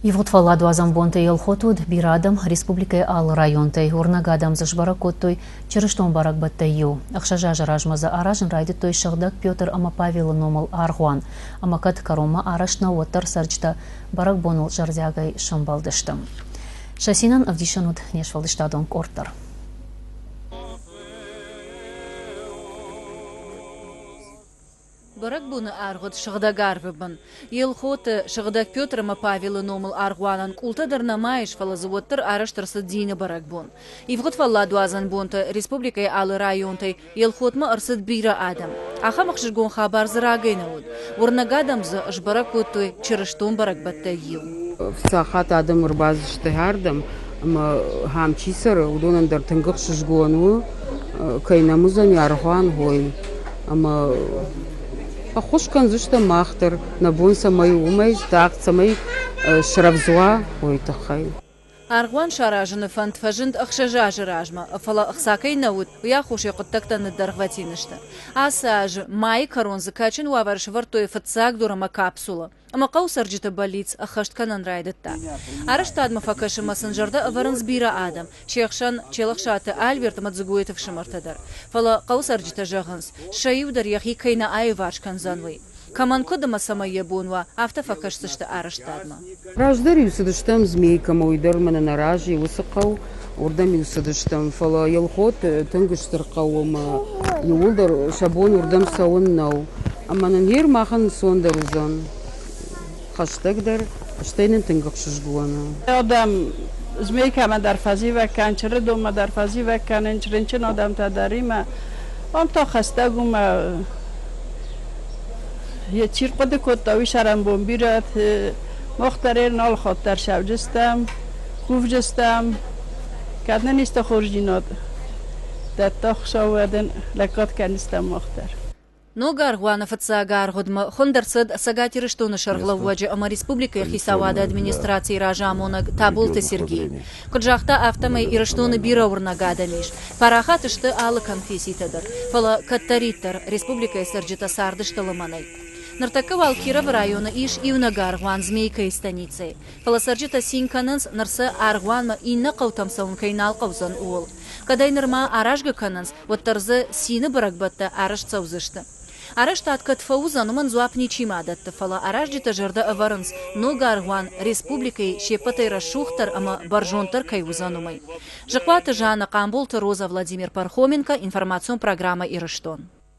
Ивгъуыд фӕлладуадзӕн бонты Елхоты уыд бирӕ адӕм республикӕйы алы районтӕй. Уырнӕг адӕм дзы сбӕрӕг кодтой чырыстон бӕрӕгбӕттӕй иу. Ӕхсӕз азы размӕ дзы аразын райдыдтой Сыгъдӕг Петр ӕмӕ Павелы номыл аргъуан. Ӕмӕ кӕд кӕронмӕ арӕзт нӕу, уӕддӕр цӕрджытӕ бӕрӕгбоныл зӕрдиагӕй сӕмбӕлдысты. Сӕ цинӕн ӕвдисӕн уыд не сфӕлдыстадон къорд дӕр. Бӕрӕгбоны аргъуыд сыгъдӕг арвы бын. Елхоты, Сыгъдӕг Петр ӕмӕ Павелы номыл аргъуанӕн къултӕ дӕр нӕма ис, фӕлӕ дзы уӕддӕр арӕзт ӕрцыд дины бӕрӕгбон. Ивгъуыд фӕлладуадзӕн бонты республикӕйы алы районтӕй Елхотмӕ ӕрцыд бирӕ адӕм. Ахӕм ӕхсызгон хабар дзы рагӕй нӕ уыд. Уырнӕг адӕм дзы сбӕрӕг кодтой чырыстон бӕрӕгбӕттӕй иу. Сахат адӕм ӕрбацыдысты ардӕм, ӕмӕ ахӕм чи цӕры, уыдонӕн дӕр тынг ӕхсызгон у, кӕй нӕм уыдзӕни аргъуан, уый. Ӕмӕ ӕххуыс кӕндзыстӕм мах дӕр, нӕ бон цӕмӕй у, уымӕй тагъд цӕмӕй срӕвдз уа, уый тыххӕй. Аргъуан саразыны фӕнд фӕзынд ӕхсӕз азы размӕ, фӕлӕ ӕхца кӕй нӕ уыд, уый аххосӕй хъуыддӕгтӕ ныддӕргъвӕтин сты. Ацы аз майы кӕрон дзы кадджын уавӕры сӕвӕрдтой фыццаг дур ӕмӕ капсулӕ. Ӕмӕ хъӕуы цӕрджыты бӕллиц ӕххӕст кӕнын райдыдта. Арӕзтадмӕ фӕкӕсынмӕ сын зӕрдӕ ӕвӕрынц бирӕ адӕм, се хсӕн Челӕхсаты Альберт ӕмӕ Дзыгойты фсымӕртӕ дӕр. Фӕлӕ хъӕуы цӕрджытӕ зӕгъынц, сӕ иу дӕр йӕхи кӕй нӕ аиуварс кӕндзӕн, уый. Кӕмӕн куыд ӕмӕ цӕмӕй йӕ бон уа, афтӕ фӕкӕсдзысты арӕзтадмӕ. Раздӕр-иу цыдыстӕм Змейкӕмӕ, уый дӕр мӕнӕ нӕ разы уыцы хъӕу, уырдӕм-иу цыдыстӕм, фӕлӕ Елхот тынг стыр хъӕу ӕмӕ иууылдӕр сӕ бон уырдӕм цӕуын нӕу. Ӕмӕ нын гъер махӕн ӕнцондӕр уыдзӕн, хӕстӕгдӕр, стӕй нын тынг ӕхсызгон у. Адӕм Змейкӕмӕ дӕр фӕзивӕг кӕн, Чырыдонмӕ дӕр фӕзивӕг кӕнынц, рынчын адӕмтӕ дӕр имӕ. Ам та хӕстӕг у мӕ йе чи рхъуыды кодта, уый сӕрӕнбон бирӕ мах дӕр нал хатт дӕр сӕвджыстӕм, кувджыстӕм. Кӕд нын исты хорздзинад дӕтта Хуыцау, уӕд ын лӕггад кӕныстӕм мах дӕр. Ног аргъуаны фыццаг аргъуыдмӕ хуынд ӕрцыд Цӕгат Ирыстоны Сӕргълӕууӕджы ӕмӕ республикӕйы Хицауады администрацийы разамонӕг Таболты Сергей. Куыд загъта, афтӕмӕй Ирыстоны бирӕ уырнӕг адӕм ис. Парахат сты алы конфесситӕ дӕр, фӕлӕ кӕддӕриддӕр республикӕйы цӕрджытӕ цардысты лымӕнӕй. Ныртӕккӕ уал Кировы районы ис иунӕг аргъуан Змейкӕйы станицӕйы. Фӕлӕ цӕрджытӕ цин кӕнынц, ныр сӕ аргъуанмӕ иннӕ хъӕутӕм цӕуын кӕй нал хъӕудзӕн, ууыл. Кӕд ӕй нырма аразгӕ кӕнынц, уӕддӕр дзы цины бӕрӕгбӕттӕ арӕзт цӕудзысты. Арӕзтад кӕд фӕуыдзӕн, уымӕн дзуапп ничима дӕтты, фӕлӕ аразджытӕ зӕрдӕ ӕвӕрынц, ног аргъуан республикӕйы се ппӕтӕй рӕсугъддӕр ӕмӕ бӕрзонддӕр кӕй уыдзӕн, уымӕй. Зыхъуаты Жаннӕ, Хъамболты Роза, Владимир Пархоменко, информацион программӕ «Ирыстон».